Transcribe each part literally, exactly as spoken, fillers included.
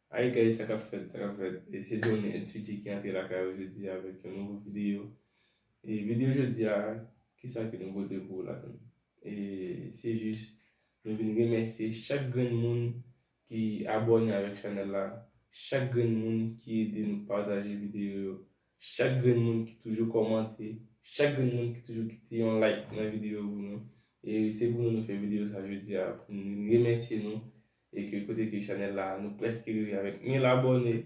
Ay guys, sa k ap fèt, sa k ap fèt. E se Donny N C G ki antre lakay ou jodi a avèk yon nouvo videyo. E videyo jodi a, kisa ke nou pote pou ou ladan l? E se jis, nou vin remèsye chak grenn moun ki abòne avèk chanèl la, chak grenn moun ki ede nou pataje videyo yo, chak grenn moun ki toujou kòmante, chak grenn moun ki toujou kite yon like nan videyo pou nou. E se pou nou, nou fè videyo sa jodi a, pou nou remèsye nou, e ke kote ke chanèl la, nou prèske rive avèk mil abòne,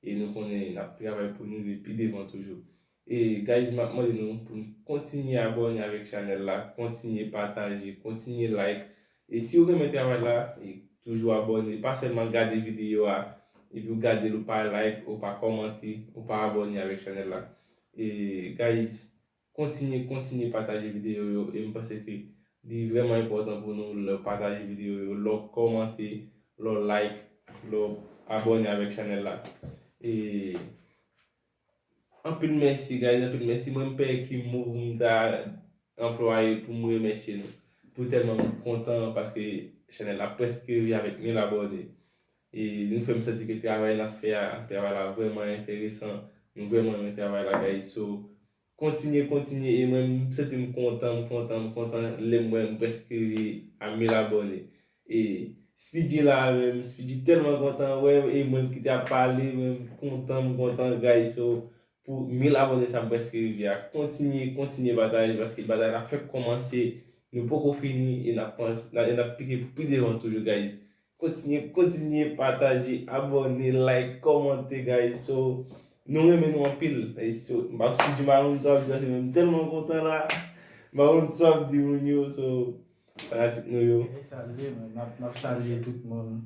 e nou konnen n ap travay pou nou rive pi devan toujou. E guys, m ap mande nou pou nou kontinye abòne avèk chanèl la, kontinye pataje, kontinye like. E si w renmen travay la, e toujou abòne, pa sèlman gade videyo a, epi w gade l, ou pa like, ou pa kòmante, ou pa abòne avèk chanèl la. E guys, kontinye, kontinye pataje videyo yo, e m panse ke li vrèman enpòtan pou nou lè w pataje videyo yo, lè w kòmante, lè w like, lè w abòne avèk chanèl la. E anpil mèsi, guys, anpil mèsi. Mwen, m pè ki mo pou m ta anplwaye pou m remèsye nou. Pou tèlman m kontan paske chanèl la prèske rive avèk mil abòne. E nou fè m santi ke travay n ap fè a, travay la vrèman enteresan. Nou vrèman renmen travay la, guys. So, kontinye, kontinye. E mwen, m santi m kontan, m kontan, m kontan. Lè m wè m prèske rive a mil abòne. E Speedy la menm, Speedy tèlman kontan wè m, e mwen ki te ap pale, mwen kontan, m kontan, guys. So, pou mil abòne sa m prèske rive a. Kontinye, kontinye pataje, paske batay la fèk kòmanse, nou poko fini, e n ap pans-, n ap, e n ap pike pou pi devan toujou, guys. Kontinye, kontinye pataje, abòne, like, kòmante, guys. So, nou renmen nou anpil. E so, m pa si di maroun sa w ap di, paske mwen m tèlman kontan la. Maroun sa w ap di moun yo, so, fanatik nou yo. E salye, man. N ap, n ap salye tout moun.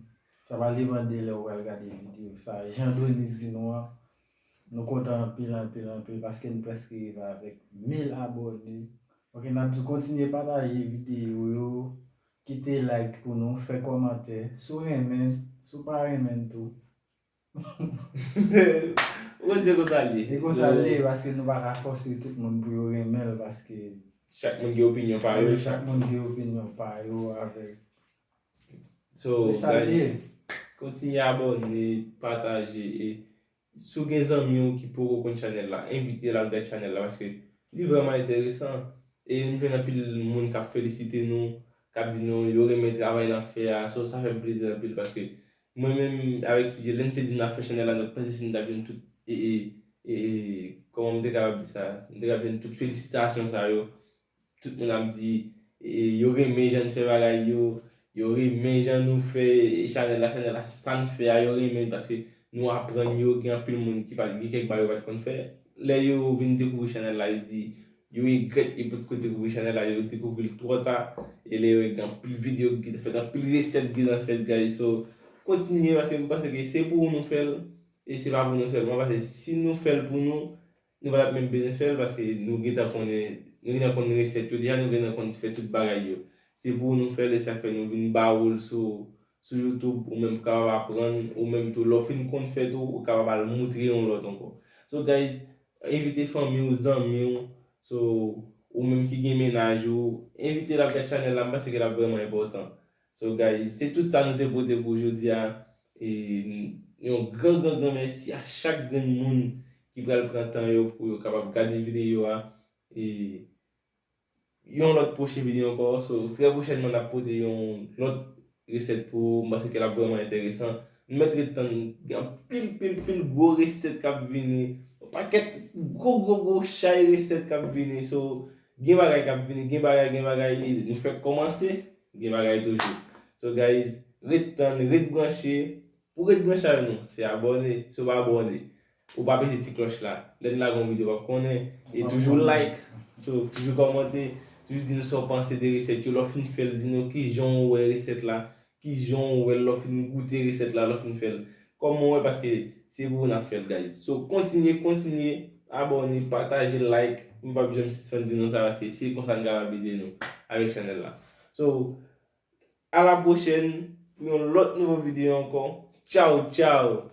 Sa pa depann de lè w pral gade videyo sa. Jan Donny di nou an, nou kontan anpil, anpil, anpil, paske nou prèske rive avèk mil abòne. Ok, n ap di w kontinye pataje videyo yo, kite like pou nou, fè kòmantè. Si w renmen, si w pa renmen tou. Ou konn se konsa l ye. E konsa l ye, paske nou pa ka fòse tout moun pou yo renmen l, paske chak moun gen opinyon pa yo. Wi, chak moun gen opinyon pa yo avèk. So, e sa l ye. Guys, kontinye abòne, pataje, e si w gen zanmi w ki poko konn chanèl la, envite l al gad chanèl la, paske li vrèman enteresan. E m jwenn anpil moun k ap felisite nou, k ap di nou yo renmen travay n ap fè a. So, sa fè m plezi anpil, paske mwen menm avèk Speedy, lè n te di n ap fè chanèl la, nou t panse si n t ap jwenn tout, e, e, e, e, kòman m te kapab di sa? M te kapab jwenn tout felisitasyon sa yo. Tout moun ap di, e, yo renmen jan n fè bagay yo, yo renmen jan nou fè, e, chanèl la, chanèl la, sa n fè a, yo renmen l paske nou aprann yo, gen anpil moun ki pa t, gen kèk bagay yo pa t konn fè. Lè yo vin dekouvri chanèl la, yo di, yo regrèt yo potko dekouvri chanèl la, yo dekouvri l twò ta, e lè yo wè gen anpil videyo ki gentan fèt, anpil resèt ki gentan fèt, guys. So, kontinye, paske m panse ke se pou nou fè l, e se pa pou nou sèlman, paske si nou fè l pou nou, nou pa t ap menm bezwen fè l, paske nou gentan konnen, nou gentan konn resèt yo deja, nou gentan konn fè tout bagay yo. Se pou nou fè l, e sa k fè nou vin ba ou l sou, sou YouTube, ou menm kapab aprann, ou menm tou, lè w fin konn fè tou, ou kapab al moutre yon lòt ankò. So, guys, envite fanmi w, zanmi w, so, ou menm ki gen mennaj ou, envite l ap gad chanèl la, m panse ke l ap vrèman enpòtan. So, guys, se tout sa nou te pote pou jodi a. E yon gran, gran, gran mèsi a chak grenn moun ki pral pran tan yo pou yo kapab gade videyo a. E yon lòt pwochen videyo ankò. So, trè pwochènman, n ap pote yon lòt resèt pou ou. M panse ke l ap vrèman enteresan. Nou mèt ret tann, gen anpil, pil, pil gwo resèt k ap vini. Yon pakèt gwo, gwo, gwo chay resèt k ap vini. So, gen bagay k ap vini, gen bagay, gen bagay. Nou fèk kòmanse, gen bagay toujou. So, guys, ret tann, ret branche. Pou ret branche avè nou, se abòne. Si w pa abòne, ou pa peze ti klòch la. Lè n lage yon videyo, w ap konnen. E toujou like. So, toujou kòmante. Toujou di nou sa w panse de resèt yo. Lè w fin fè l, di nou kijan w wè resèt la. Kijan w wè l lè w fin goute resèt la, lè w fin fè l. Kòman w wè, paske se pou ou n ap fè l, guys. So, kontinye, kontinye abòne, pataje, like. M p ap janm sispann di nou sa, paske se konsa n kapab ede nou avèk chanèl la. So, a la pwochèn pou yon lòt nouvo videyo ankò. Tchaw, tchaw!